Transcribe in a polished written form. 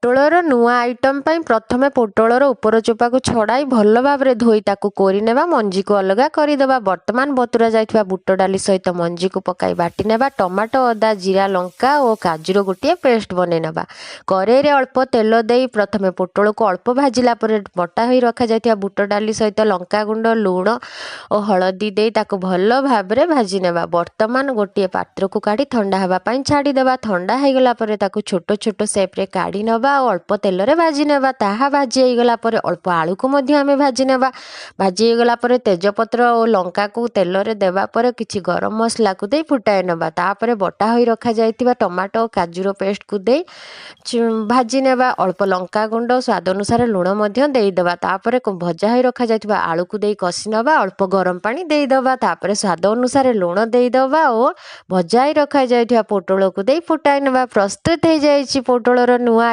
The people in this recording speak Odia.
ପୋଟଳର ନୂଆ ଆଇଟମ୍ ପାଇଁ ପ୍ରଥମେ ପୋଟଳର ଉପର ଚୋପାକୁ ଛଡ଼ାଇ ଭଲ ଭାବରେ ଧୋଇ ତାକୁ କୋରି ନେବା, ମଞ୍ଜିକୁ ଅଲଗା କରିଦେବା। ବର୍ତ୍ତମାନ ବତୁରା ଯାଇଥିବା ବୁଟ ଡାଲି ସହିତ ମଞ୍ଜିକୁ ପକାଇ ବାଟି ନେବା। ଟମାଟୋ, ଅଦା, ଜିରା, ଲଙ୍କା ଓ କାଜୁର ଗୋଟିଏ ପେଷ୍ଟ ବନେଇ ନେବା। କରେଇରେ ଅଳ୍ପ ତେଲ ଦେଇ ପ୍ରଥମେ ପୋଟଳକୁ ଅଳ୍ପ ଭାଜିଲା ପରେ ବଟା ହୋଇ ରଖାଯାଇଥିବା ବୁଟ ଡାଲି ସହିତ ଲଙ୍କା ଗୁଣ୍ଡ, ଲୁଣ ଓ ହଳଦୀ ଦେଇ ତାକୁ ଭଲ ଭାବରେ ଭାଜି ନେବା। ବର୍ତ୍ତମାନ ଗୋଟିଏ ପାତ୍ରକୁ କାଢ଼ି ଥଣ୍ଡା ହେବା ପାଇଁ ଛାଡ଼ିଦେବା। ଥଣ୍ଡା ହେଇଗଲା ପରେ ତାକୁ ଛୋଟ ଛୋଟ ସେପ୍ରେ କାଢ଼ି ନେବା ଆଉ ଅଳ୍ପ ତେଲରେ ଭାଜି ନେବା। ତାହା ଭାଜି ହେଇଗଲା ପରେ ଅଳ୍ପ ଆଳୁକୁ ମଧ୍ୟ ଆମେ ଭାଜି ନେବା। ଭାଜି ହେଇଗଲା ପରେ ତେଜପତ୍ର ଓ ଲଙ୍କାକୁ ତେଲରେ ଦେବା ପରେ କିଛି ଗରମ ମସଲାକୁ ଦେଇ ଫୁଟାଇ ନେବା। ତାପରେ ବଟା ହୋଇ ରଖାଯାଇଥିବା ଟମାଟୋ ଓ କାଜୁର ପେଷ୍ଟକୁ ଦେଇ ଭାଜି ନେବା। ଅଳ୍ପ ଲଙ୍କା ଗୁଣ୍ଡ, ସ୍ୱାଦ ଅନୁସାରେ ଲୁଣ ମଧ୍ୟ ଦେଇଦେବା। ତାପରେ ଭଜା ହୋଇ ରଖାଯାଇଥିବା ଆଳୁକୁ ଦେଇ କଷି ନେବା। ଅଳ୍ପ ଗରମ ପାଣି ଦେଇଦେବା। ତାପରେ ସ୍ୱାଦ ଅନୁସାରେ ଲୁଣ ଦେଇଦେବା ଓ ଭଜା ହୋଇ ରଖାଯାଇଥିବା ପୋଟଳକୁ ଦେଇ ଫୁଟାଇ ନେବା। ପ୍ରସ୍ତୁତ ହେଇଯାଇଛି ପୋଟଳର ନୂଆ